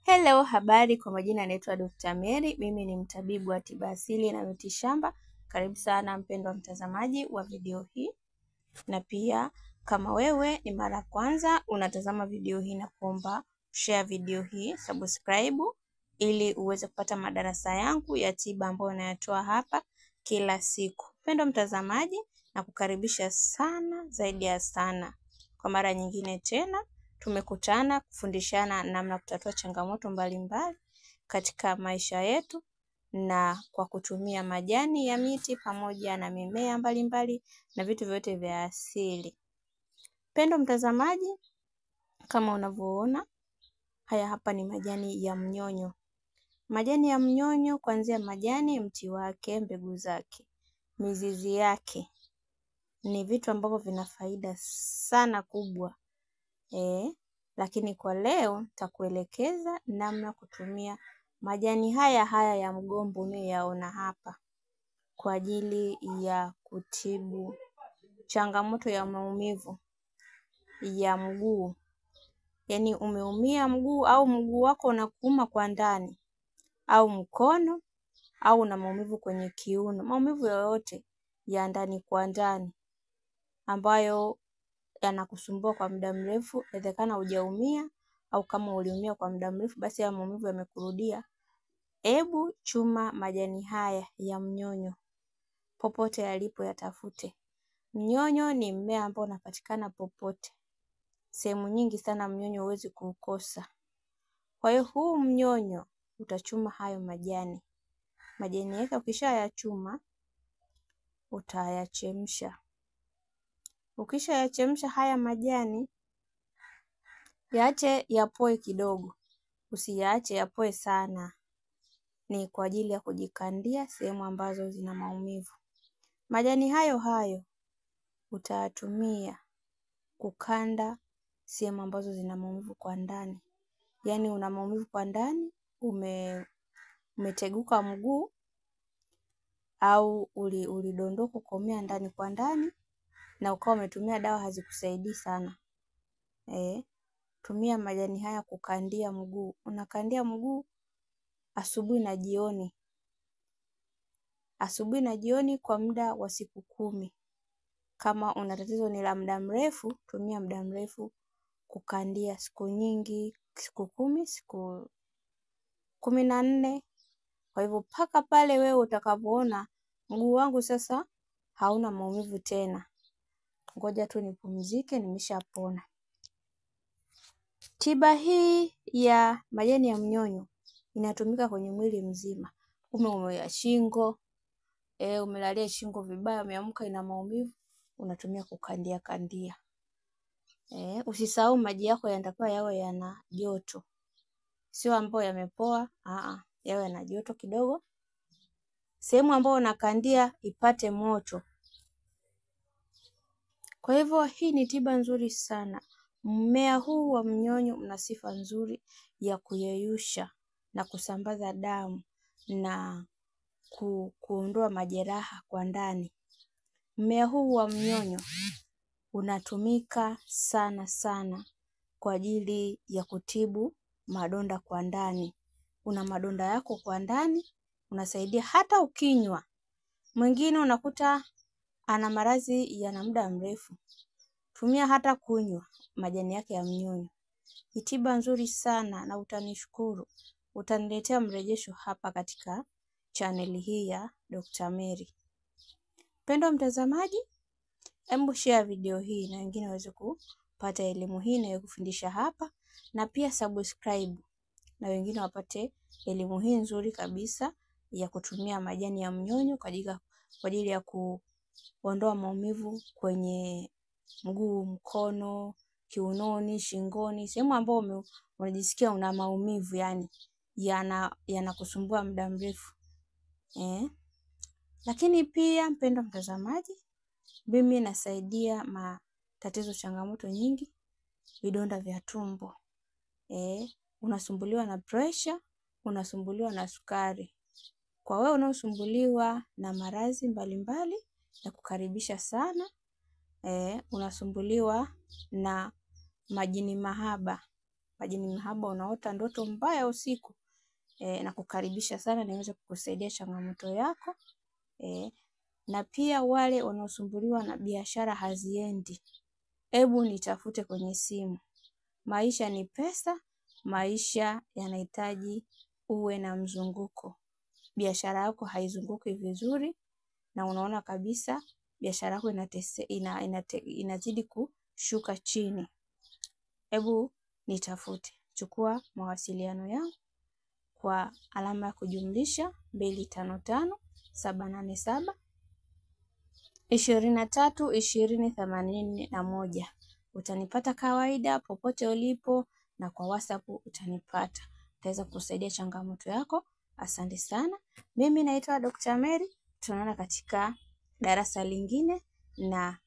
Hello, habari. Kwa majina naitwa Dr. Mary, mimi ni mtabibu wa tiba asili na miti shamba. Karibu sana mpendwa mtazamaji wa video hii, na pia kama wewe ni mara kwanza unatazama video hii, na kuomba share video hii, subscribe ili uweze kupata madarasa yangu ya tiba ambayo nayatoa hapa kila siku. Mpendwa mtazamaji, na kukaribisha sana zaidi ya sana kwa mara nyingine tena tumekutana kufundishana namna kutatua changamoto mbalimbali katika maisha yetu na kwa kutumia majani ya miti pamoja na mimea mbalimbali na vitu vyote vya asili. Mpendwa mtazamaji, kama unavyoona haya hapa ni majani ya mnyonyo. Majani ya mnyonyo, kuanzia majani, mti wake, mbegu zake, mizizi yake ni vitu ambavyo vina faida sana kubwa. Lakini kwa leo nitakuelekeza namna kutumia majani haya haya ya mgomba unayoyaona hapa kwa ajili ya kutibu changamoto ya maumivu ya mguu. Yaani umeumia mguu au mguu wako unakuuma kwa ndani au mkono au una maumivu kwenye kiuno, maumivu yoyote ya ndani kwa ndani ambayo yanakusumbua kwa muda mrefu, inawezekana hujaumia au kama uliumia kwa muda mrefu basi haya maumivu yamekurudia. Ebu chuma majani haya ya mnyonyo popote yalipo, yatafute. Mnyonyo ni mmea ambao unapatikana popote, sehemu nyingi sana mnyonyo huwezi kuukosa. Kwa hiyo huu mnyonyo utachuma hayo majani. Majani yake ukishayachuma utayachemsha. Ukishayachemsha haya majani, yaache yapoe kidogo, usiyaache yapoe sana. Ni kwa ajili ya kujikandia sehemu ambazo zina maumivu. Majani hayo hayo utayatumia kukanda sehemu ambazo zina maumivu kwa ndani. Yaani una maumivu kwa ndani, umeteguka mguu au ulidondoka ukaumia ndani kwa ndani na ukawa umetumia dawa hazikusaidii sana. Tumia majani haya kukandia mguu. Unakandia mguu asubuhi na jioni. Asubuhi na jioni kwa muda wa siku 10. Kama una tatizo ni la muda mrefu, tumia muda mrefu kukandia siku nyingi, siku 10, siku 14. Kwa hivyo paka pale wewe utakapoona mguu wangu sasa hauna maumivu tena, ngoja tu nipumzike, nimeshapona. Tiba hii ya majani ya mnyonyo inatumika kwenye mwili mzima. Umeumia shingo, umelalia shingo vibaya, umeamka ina maumivu, unatumia kukandia kandia. Usisahau maji yako yanatakiwa yawe yana joto, sio ambayo yamepoa, yawe yana joto kidogo. Sehemu ambayo unakandia ipate moto. Kwa hivyo hii ni tiba nzuri sana. Mmea huu wa mnyonyo una sifa nzuri ya kuyeyusha na kusambaza damu na kuondoa majeraha kwa ndani. Mmea huu wa mnyonyo unatumika sana sana kwa ajili ya kutibu madonda kwa ndani. Una madonda yako kwa ndani, unasaidia hata ukinywa. Mwingine unakuta ana maradhi yana muda mrefu, tumia hata kunywa majani yake ya mnyonyo. Ni tiba nzuri sana na utanishukuru. Utaniletea mrejesho hapa katika chaneli hii ya Dr. Mary. Mpendwa mtazamaji, hebu share video hii na wengine waweze kupata elimu hii ninayokufundisha hapa, na pia subscribe na wengine wapate elimu hii nzuri kabisa ya kutumia majani ya mnyonyo kwa ajili ya kuondoa maumivu kwenye mguu, mkono, kiunoni, shingoni, sehemu ambayo unajisikia una maumivu, yani yanakusumbua muda mrefu. Lakini pia mpendwa mtazamaji, mimi nasaidia matatizo, changamoto nyingi, vidonda vya tumbo. Unasumbuliwa na pressure, unasumbuliwa na sukari. Kwa wewe unaosumbuliwa na maradhi mbalimbali, na kukaribisha sana. Unasumbuliwa na majini mahaba, Majini mahaba, unaota ndoto mbaya usiku, na kukaribisha sana niweze kukusaidia changamoto yako. Na pia wale wanaosumbuliwa na biashara haziendi, hebu nitafute kwenye simu. Maisha ni pesa, maisha yanahitaji uwe na mzunguko. Biashara yako haizunguki vizuri na unaona kabisa biashara yako inazidi kushuka chini, hebu nitafute. Chukua mawasiliano yangu kwa alama ya kujumlisha 255 787 23 20 81. Utanipata kawaida popote ulipo, na kwa WhatsApp utanipata, utaweza kusaidia changamoto yako. Asante sana. Mimi naitwa Dr. Mary, tunaona katika darasa lingine na